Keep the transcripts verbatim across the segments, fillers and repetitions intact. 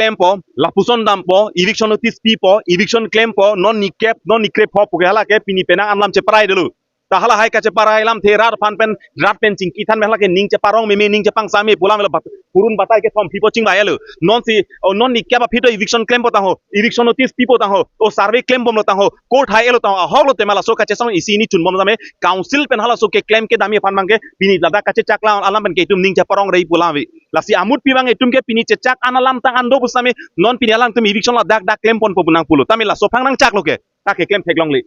klempo, lapuson dampo, eviction notice pipo, eviction klempo, non ni kep, non ni krepho puke hala ke pini penang an lam cheparai dolo. Ta hala hai kacheparai lamthe rat aphan pen, rat pen chingki than pen hala ke ning cheparong meme, ning chepangsa me pu alam lo bat-, purun batai kethom pipo chingvai lo. Non si, o non ni kep aphi to eviction klempo tangho, eviction notice pipo tangho, o survey klembomlo tangho, court hai elo tangho, ahok lo tema laso kachesong isi hini chunbom tame, council pen halaso keklem kedam aphan abangke, pini ladak kachechak la alam pen ke itum ning cheparong rei pu alam ave. Lasi amut pi abang itum ke pini chechak an alam tang an do pusitame, non pini alangtum eviction ladak dak klemponpo pu nangpulo. Tame laso aphan nangchaklo ke, ta keklem theklongle.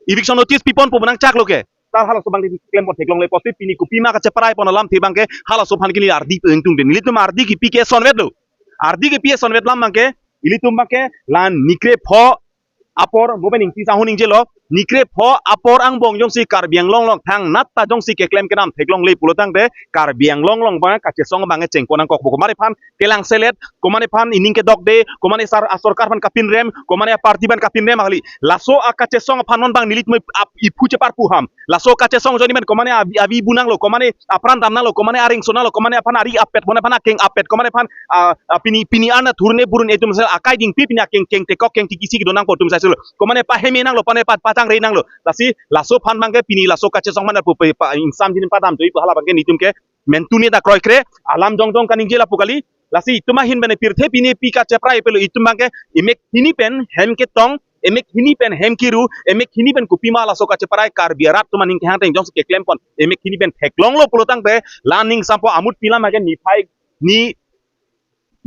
Eviction notice piponpo pu nangchaklo ke, ta halaso abang keklempon theklongle. Pusi pini kopima kacheparai pon alamthe abangke, halaso aphan ke neli ardi ingtungde. Nelitum ardi kipi ke sonvetlo. Ardi kipi sonvet alam abangke, ilitum abangke, la ni krepho apor, bo pen ingti sahun ingjelo, ni krepho apor angbong jongsi Karbi Anglong along thangnat ta jongsi keklem kedam theklongle pulo tangte, Karbi Anglong along abang kachesong abang chengpon nangkokpo. Komat aphan kelang selet, komat aphan ining kedokde, komat asar asorkar aphan kapinrem, komat aparty aphan kapinrem ahli. Laso akachesong aphan non abang nelitum ap iphu cheparpu ham. Laso kachesong ajoine pen komat avi, avi bu nanglo, komat apran dam nanglo, komat aring so nanglo, komat aphan ari apet, komat aphan akeng apet, komat aphan, ah, ah, pini, pini an thurne burun itum sel akai dingpi pini akeng keng tekok keng tikisi kedo nangpo itum sel. Komat paheme nanglo, komat pa pachangre nanglo. Lasi, laso aphan abangke pini laso kachesong aphan pu pe pa ingsam jin padam joi pu hala abangke nelitum ke mentune ta kroikre, alam jongjong kaningje lapu kali. Lasi itum ahin pen pirthe pini pi kacheparai pelo itum abangke, emek hini pen hem ketong, emek hini pen hem kiru, emek hini pen kopima laso kacheparai Karbi arat atum aning kehang teng jongsi keklempon, emek hini pen theklonglo pulo tangte, la ning sampo amut pi alam abangke niphai ni,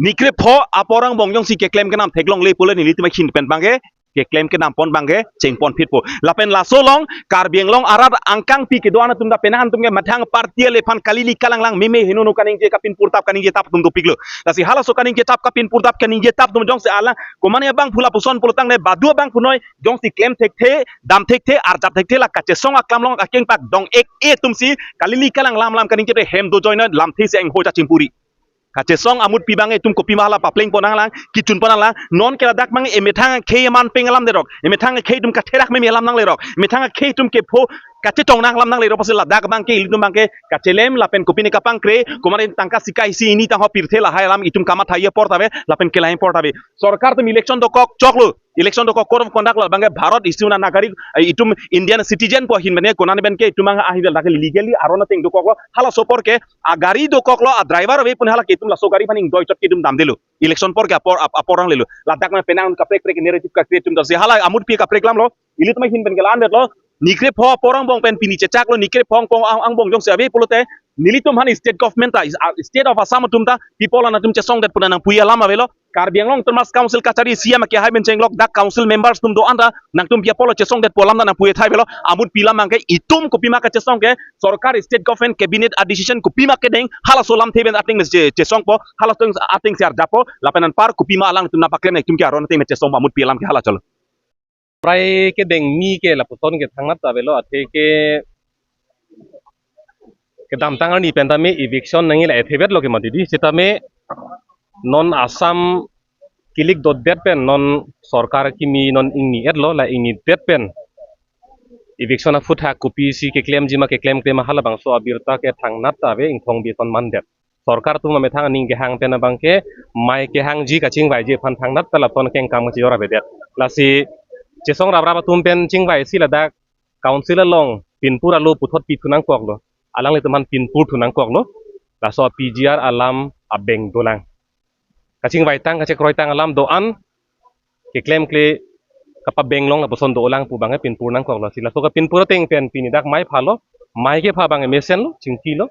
ni krepho apor angbong jongsi keklem kedam theklongle pulo nelitum ahin pen abangke, keklem kedampon abangke, chengpon phitpo. Lapen laso along, Karbi Anglong arat angkangpi kedo-an atum ta penang atum ke methang party ale aphan kalili kalanglang meme henono kaningje kapinpur tap kaningje tap atum dopiklo. Lasi halaso kaningje tap kapinpur tap kaningje tap atum jongsi alang, komat abangphu lapuson pulo tangte badu abangphu noi, jongsi klem thekthe, dam thekthe, arjap thekthe la kachesong aklam along akeng pak dong ek e atumsi, kalili kalang lam lam kaningje hem do join lamthe si engho chachimpuri. Kachesong amut pi abang itum kopima hala paplengpon nanglang, kechunpon nanglang, non ke ladak abang emethang akhei aman peng alam derok, emethang akhei itum katherak meme alam nanglerok, emethang akhei itum kepho kachetong nang alam nanglerok, pusi ladak abangke ilitum abangke kachelem lapen kopine kapangkre, komat tangka sika isi hini tangho pirthe lahai alam itum kamatha apor ta ave, lapen kelai apor ta ave. Sorkar atum election dokok choklo, election dokok code of conduct la abangke Bharat isi na nagarik, eh, itum Indian citizen pu ahin pen konat pen ke itum abang ahin ladak legally aron ateng dokoklo, halaso apor ke agari dokoklo, adriver ave pun hala ke itum laso gari aphan ingdoi chot ke itum damdelo. Election apor ke apor ap-, apor anglelo. Ladak ma penang kaprek prek narrative ka-create atum ta si hala amut pi kaprek alamlo. Ilitum ahin pen ke la-an detlo. Ni krepho apor angbong pen pini chechaklo, ni krepho apor ang-, angbong jongsi ave pulote, nelitum aphan state government ta, is-, ah, state of Assam atum ta, people an atum chesongdet pu nangpuji alam avelo. Karbi Anglong Autonomous Council kachari C M ke hai pen chenglok dak council members atum do-an ta nangtum pi apotlo chesongdetpo alam ta nangpuji thai avelo. Amut pi alam abangke itum kopima kachesong ke sorkar, state government, cabinet a decision kopima kedeng halaso alamthe pen ateng che-, chesongpo, halaso ateng si arjappo, lapen anpar kopima alangtum nangpaklem nang itum ke aron ateng chesongpo, amut pi alam ke hala cholo. Prai kedeng mi ke lapuson ke thangnat ta avelo, athe ke kedamtang arni pen tame eviction nangji la ethe vetlo ke mati di, sitame non Assam kilik dotdet pen non sorkar kimi non ingni-etlo, la ingni-det pen eviction aphuthak kopisi keklemji ma keklemkle ma halabangso abirta ke thangnat ta ave, ingthong bi ton mandet. Sorkar atum amethang aning kehang pen abangke mei kehangji kachingvaiji aphan thangnat ta lapuson kengkam kachejor avedet. Lasi chesong raprap atum pen chingvaisi ladak council along pinpur alo puthot pithu nangkoklo. Alanglitum aphan pinpur thu nangkoklo. Laso P G R alam abeng dolang. Kachingvaitang kachekroitang alam do-an keklemkle kapabenglong lapuson dolang pu abangke pinpur nangkoklo. Si laso kapinpur ateng pen pini dak mei phalo, mei kepha abangke mesenlo, chingkilo.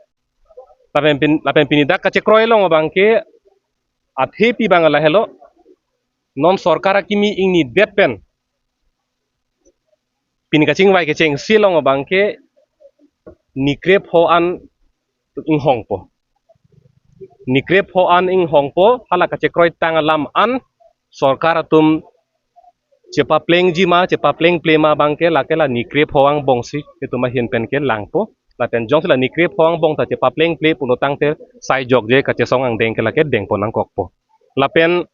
Lapen pin, lapen pini dak kachekroi along abangke athe pi abang lahelo. Non sorkar akimi ingni-det pen pini kachingvai kechengsi along abangke ni krepho an inghongpo. Ni krepho an inghongpo, hala kachekroitang alam an sorkar atum chepaplengji ma, chepaplengple ma abangke lake la ni krepho angbongsi itum ahin pen ke langpo. Lapen jongsi la ni krepho angbong ta chepaplengple pulo tangte sai jokje kachesong angdeng ke lake dengpon nangkokpo. Lapen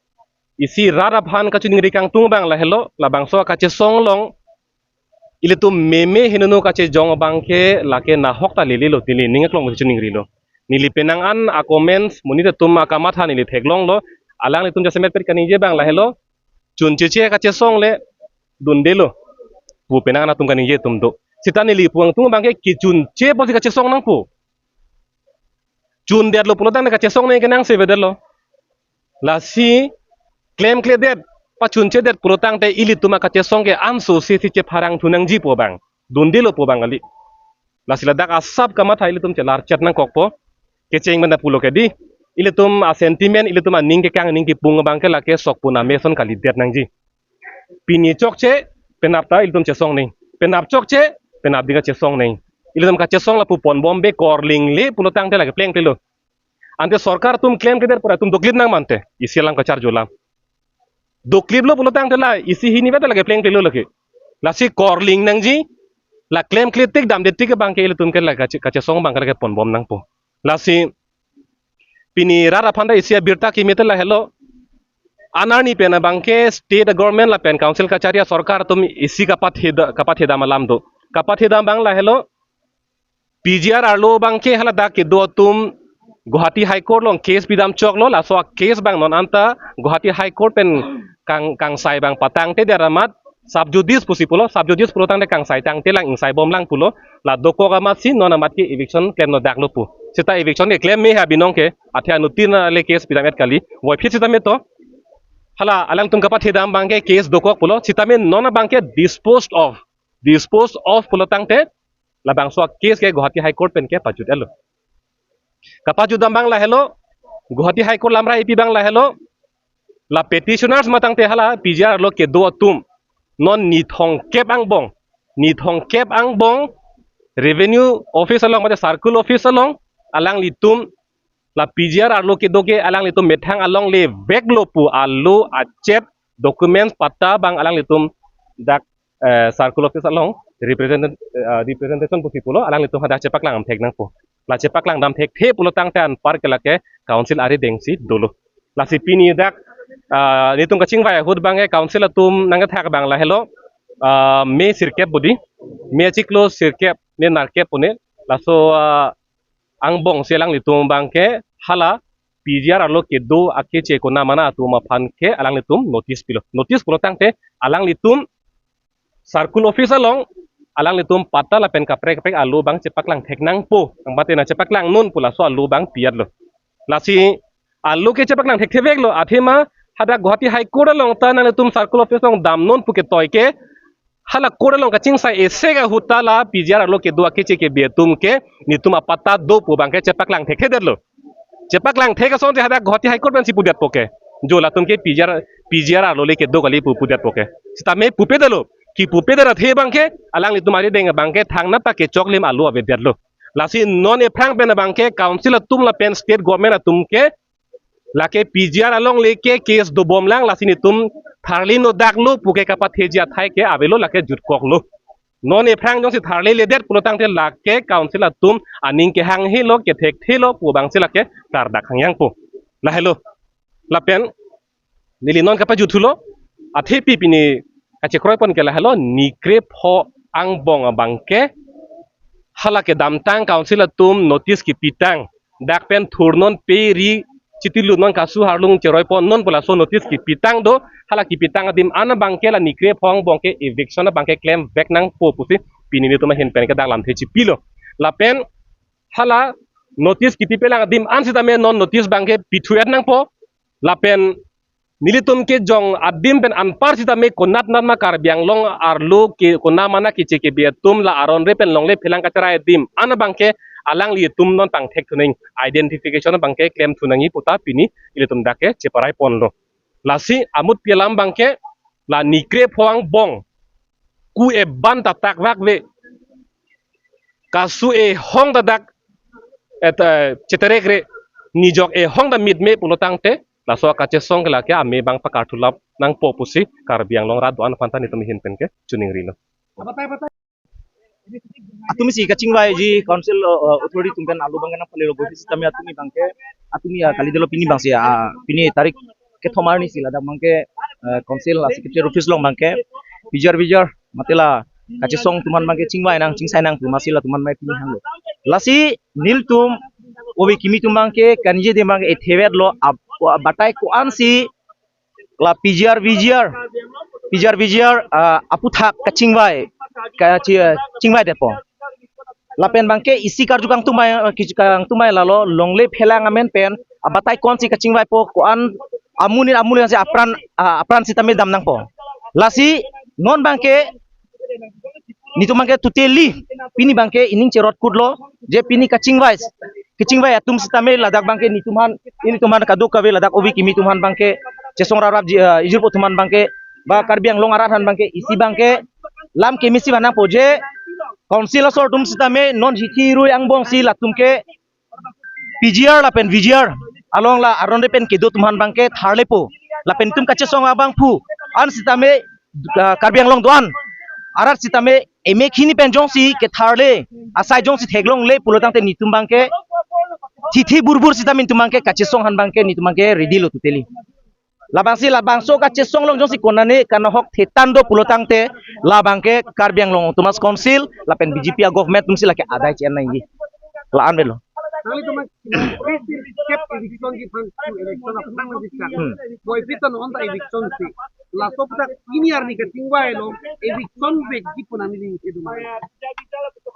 isi rat aphan kachiningri kangtung abang lahelo, labangso kachesong along ilitum meme henono kachejong abangke lake nahok ta lelelo, neli ning aklong chiningrilo. Neli penang an a-comments monit atum akamatha neli theklonglo, Alanglitum jasemet pet kaningje abang lahelo, chuncheche kachesong le dundelo pu penang anatum kaningje atum do. Sita neli puang tung abangke kechunche pusi kachesong nangpo. Chundetlo pulotangte kachesong nangji ke nangsevedetlo. Lasi klemkledet, pachunchedet pulotangte ilitum akachesong ke anso si si chepharang thu nangji pu abang, dundelo pu abang kali. Lasi ladak asap kamatha ilitum chelarchet nangkokpo. Kecheng benda pulo ke di, ilitum a-sentiment, ilitum aning kekang, aning kepung abangke lake sokpun ameson kalidet nangji. Pini chokche, penap ta ilitum chesong nangji. Penap chokche, penap ding kachesong nangji. Ilitum kachesong lapu ponbombe, korlingle pulotangte lake plengplelo. Ante sorkar atum klemkledet pura atum doklip nang mante, isi alam kacharjulam. Dokliplo pulotangte la isi hini beta lake plengplelo lake. Lasi korling nangji, la klemkle tik damde tik abangke ilitum ke la kache-, kachesong abangke lake ponbom nangpo. Lasi pini rat aphan ta isi abirta kimete lahelo. Anarni pen abangke state government lapen council kachari asorkar atum isi kapatheda-, kapathedam alam do. Kapathedam abang lahelo, P G R arlo abangke haladak kedo atum Guwahati High Court along case pidam choklo, laso a-case abang non anta Guwahati High Court pen kang, kangsai abang patangtedet amat sub judice pusi pulo, sub judice pulotangte kangsai tangtelang, ingsaibomlang pulo, la dokok amatsi non amat ke eviction klemnodaklo pu. Sita eviction ke klem me ha binong ke, athe anuttin le case pidam-et kali, voiphit sitame to. Hala alangtum kapathedam abangke case dokok pulo, sitame non abangke disposed of, disposed of pulotangte, labangso a-case ke Guwahati High Court pen ke pajut-etlo. Kapajutdam abang lahelo, Guwahati High Court lamra ipi abang lahelo, la petitioners matangte hala P G R arlo kedo atum non nithong kep angbong, nithong kep angbong Revenue Office along mate Circle Office along alanglitum la P G R arlo kedo ke alanglitum methang alongle veklo pu alo achet documents patta abang alanglitum dak, eh, Circle Office along represent-, eh, representation pusi pulo, alanglitum hadak chepaklang thek nangpo. La chepaklang dam thekthe pulotangte anpar ke lake council arideng si dolo. Lasi pini dak, ah, nelitum kachingvai ahut abangke council atum nangkethak abang lahelo, ah, me sirkep bodi, me chiklo sirkep, me nerkep pu ne, laso, ah, angbong si alanglitum abangke hala P G R arlo kedo akeche konamana atum aphan ke alanglitum notice pilo. Notice pulotangte alanglitum Circle Office along alanglitum patta lapen kaprek kaprek alo abang chepaklang thek nangpo. Angbate nangchepaklang non pu laso alo abang pi-etlo. Lasi alo ke chepaklang thektheveklo, athema hadak Guwahati High Court along ta nanglitum Circle Office along damnon pu ketoi ke hala court along kachingsai esek ahut ta la P G R arlo kedo akeche kebe atum ke nelitum apatta do pu abangke chepaklang thekthedetlo. Chepaklang thek asonte hadak Guwahati High Court pensi pudetpo ke, jo latum ke P G R, P G R arlo le kedo kali pu pudetpo ke. Sitame pupedetlo. Kipupedet athe abangke alanglitum arideng abangke thangnat ta kechoklim alo avedetlo. Lasi non ephrang pen abangke council atum lapen state government atum ke lake P G R alongle ke case dobomlang, lasi nelitum tharlinodaklo pu ke kapatheji athai ke avelo, lake jutkoklo. Non ephrang jongsi tharliledet pulotangte lake council atum aning kehanghelo, kethekthelo pu abangsi lake kardak hangyangpo. Lahelo. Lapen neli non kapajuthulo, athepi pini kachekroipon ke lahelo, ni krepho angbong abangke hala kedamtang council atum notice kipitang, dak pen thurnon pe ri chitilu non kasu harlung cheroiponnon pu laso notice kipitang do, hala kipitang adim an abangke la ni krepho angbong ke eviction abangke klemvek nangpo pusi pini nelitum ahin pen ke dak lamthe chipilo. Lapen hala notice kipipelang adim an sitame non notice abangke pithu-et nangpo. Lapen nelitum kejong adim pen anpar sitame konatnat ma Karbi Anglong arlo ke konamana keche kebe atum la aron re pen longle phelang kacherai adim an abangke alanglitum non pangthek thunang, identification abangke klem thunangji puta pini ilitum dak ke cheparaiponlo. Lasi amutpi alam abangke la ni krepho angbong ku eban ta takvak ve, kasu ehong ta dak et, eh, cheterekre, nijok ehong ta mitme pulotangte laso akachesong ke lake ame abang pakarthulap nangpo pusi Karbi Anglong rat do-an aphan ta nelitum ahin pen ke chiningrilo. Atum si kachingvaiji council, uh, uh, authority atum pen alo abangke nangpalelo, gopi sitame atum abangke, atum ya kalidetlo pini abangsi, ah, pini tarik kethom arni si ladak abangke, uh, council la secretary office along abangke P G R, P G R mate la kachesong atum an abangke chingvai nang, chingsai nang pu masi latum an mai pini hanglo. Lasi nelitum obi kimi atum abangke kaningje adim abangke ethevetlo, ap Ko-, batai ko-ansi la P G R, V G R, P G R, V G R, ah, aputhak kachingvai, kachi-, chingvai detpo. Lapen abangke isi karju kangtumai, kangtumai lalo longle phelang amen pen, ah, batai ko-ansi kachingvaipo, ko-an amonit amonit si apran, ah, apran sitame dam nangpo. Lasi non abangke netum abangke totally pini abangke ining cherot kutlo, je pini kachingvai, kachingvai atum sitame ladak abangke netum aphan, netum aphan kadokave ladak obi kimi atum aphan abangke chesong raprap ji, eh, ijirpo atum aphan abangke ba Karbi Anglong arat aphan abangke isi abangke lam kemesi vannangpo je council asor atum sitame non hithi rui angbongsi latum ke P G R lapen V G R along la aron pen kedo atum aphan abangke tharlepo. Lapen netum kachesong abangphu an sitame, ah, Karbi Anglong do-an arat sitame emek hini pen jongsi ketharle, asai jongsi theklongle pulotangte netum abangke thithi burbur sitame netum abangke kachesong aphan abangke netum abangke ready lo totally. Labangsi labangso kachesong along jongsi konane kanahok thetan do pulotangte labangke Karbi Anglong Autonomous Council lapen B J P a-government atumsi lake adai chi-en nangji. La-an avelo. Nanglitum ke eviction ji aphan, eviction aphan nangji chak. Hmm. Boy piton on ta eviction si. Laso aputhak pini arni kachingvai along eviction vekji pu nangning kedo ma?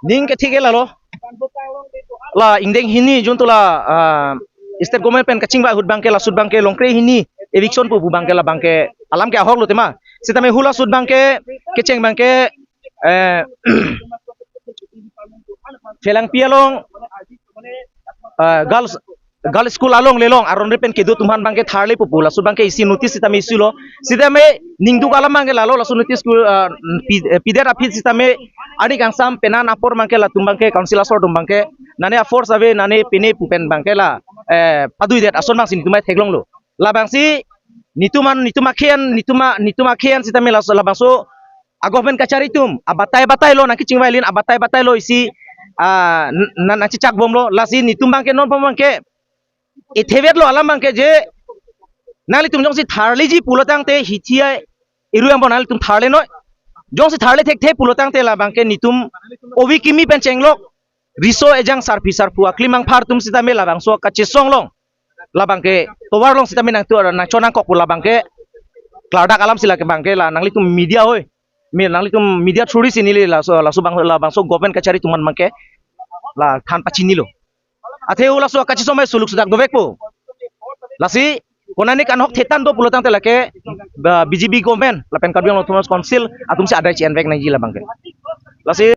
Ning ke thik ke lalo. La ingdeng hini juntu la, ah, state government pen kachingvai ahut abangke, la ahut abangke Longkre hini eviction pu pu abangke la abangke alam ke ahok lo tema. Sitame hula ahut abangke kecheng abangke, eh, Phelangpi along, eh, girls, girls school along lelong aron pen kedo atum aphan abangke tharlepo pu, la ahut abangke isi notice sitame isi lo. Sitame ningduk alam abangke lalo, laso notice school, eh, pi-, eh, pidet aphi sitame arni kangsam penan apor abangke latum abangke council asor atum abangke nane a-force ave, nane pine pu pen abangke la, eh, paduidet ason abangsi netum aphan theklonglo. Labangsi netum an, netum akhei an, netum a-, netum akhei an sitame laso, labangso a-government kachari atum abatai batai lo nangkachingvai lin, abatai batai lo isi, ah, n-, n-, nangchechak bomlo. Lasi netum abangke non pam abangke ithevek lo alam abangke je nanglitum jongsi tharleji pulotangte hithi ai iru yang bon nanglitum tharle noi. Jongsi tharle thekthe pulotangte la abangke netum obi kimi pen chenglok riso ejang sarpi sarpo aklim angphar atum sitame labangso kachesong along, labangke tovar along sitame nangtu nangchon nangkok pu labangke klardak alamsi lake abangke la nanglitum media hoi, mi nanglitum media through si neli laso, laso abang, labangso government kachari atum aphan abangke la than pachinilo. Athe hula ahut kachesong mai suluk sudak dovekpo. Lasi konane kanahok thetan do pulotangte lake ba B J P government lapen Karbi Anglong Autonomous Council atumsi adai chi-envek nangji la abangke. Lasi